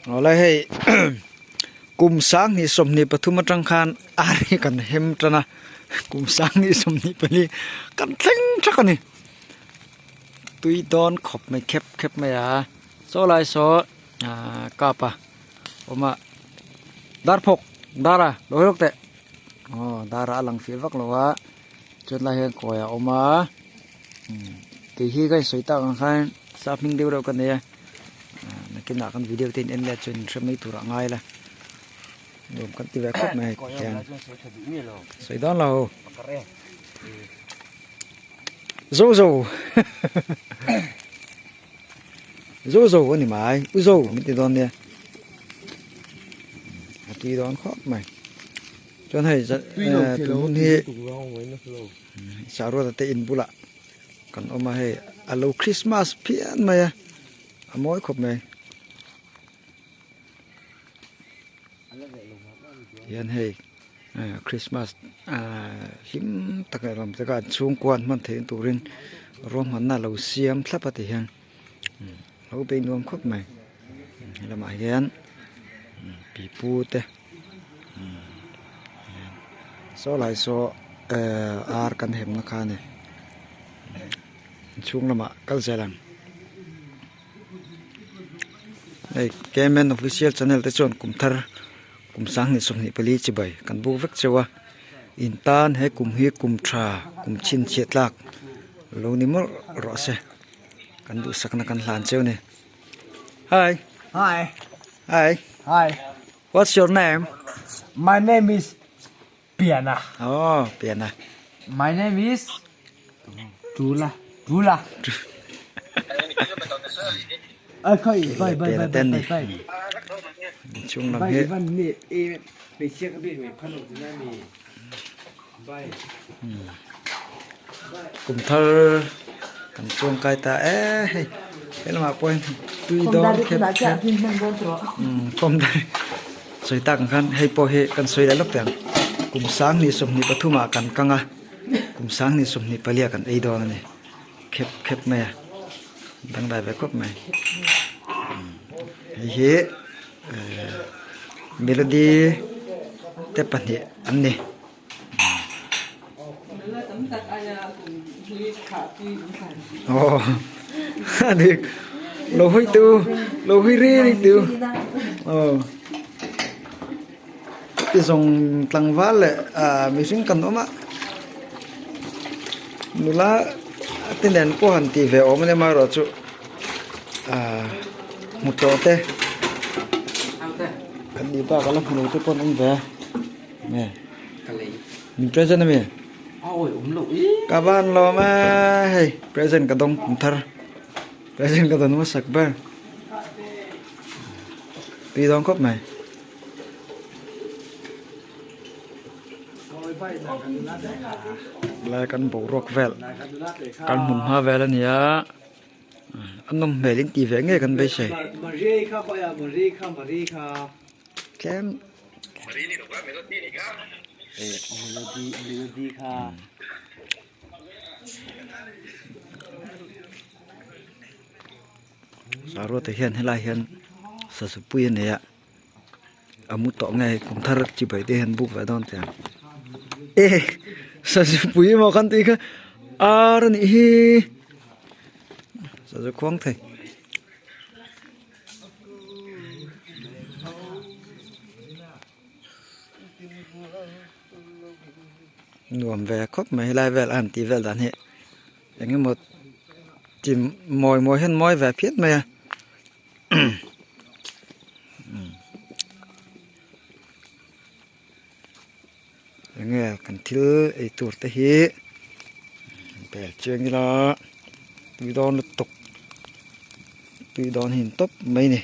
Awle hei kum 2023 atang khan ar hi kan hem tan a kum 2024 kan thleng thak a ni tui dawn khawp mai khep khep mai a saw lai saw ahh cup a awm a dar phawk dar a lo hawi lawk teh aw dar a lang fiah vak lo a chutlai hian kawi a awm a kei hi ka insawi tak ang khan sap hming deuh reuh ka nei a nakinah kan video te in en let chuan in hre mai tur ah ngai la nuam kan ti ve khawp mai hei hian sawi dawn lo zo zo zo zo a ni mai u zo min ti dawn nia a tui dawn khawp mai chuan hei tun hun hi saruata te in bulah kan awm a hei a lo christmas phian mai a a mawi khawp mai hian hei christmas ahh hlim tak leh ram taka an chhungkua an hman theih na turin ruahmanna a lo siam thlap a ti hian lo bei nuam khawp mai helamah hian pipu te saw lai saw ehh ar kan hemna kha a ni inchhung lamah kal zel ang hei kmn official channel te chuan kum thar kum 2024 chibai kan buk vek cheu a in tan he kum hi kum tha kum chhinchhiah tlak lo ni mawlh rawh se kan duhsakna kan hlan cheu a ni hi hi hi hi What's your name? My name is Piana. Oh, Piana. My name is Tula. Tula. Ai khoi bai bai bai bai bai. Chung lam hi. Bai ni e me sia ka bi me phano na mi. Bai. Kum thar kan chuang kai ta e hei he lamah pawh hian tui dawn khep khep khawm dar sawi tak ang khan hei pawh hi kan sawi leh lawk teh ang kum 2023 ah kan kang a kum 2024 ah kan ei dawn a ni khep khep mai a dangdai ve khawp mai hei hi ehh melody te pahnih an ni. Aw a dik lo hawi tu lo hawi ri ri tu aw ti zawng tlangval leh ah mihring kan awm a nula te nen pawh han tih ve awm ania amaherawhchu ah hmu tawh te kan nih bak a la hmu lo te pawh an awm ve a. Nge min present ami ka van lawm e hei present ka dawng kum thar present ka dawn hmasak ber tui dawn khawp mai. Lai kan boruak vel kan hmun hma vel a ni a a nawm hmel in tih ve ngei kan beisei tlem. Saruata hian helai hian sazu pui a nei a a mu tawh nge kum thar chibai te hian buk ve dawn teh ang e sazu pui emaw kan tih kha ar a nih hi sazu khuang thei. Nuam ve khawp mai helai vel a han tih vel dan hi eng emaw chi mawi mawi hian mawi ve phian mai a eng nge kan thil ei tur te hi bel chiang ila tui dawn lutuk tui dawn hi an tawp mai a ni.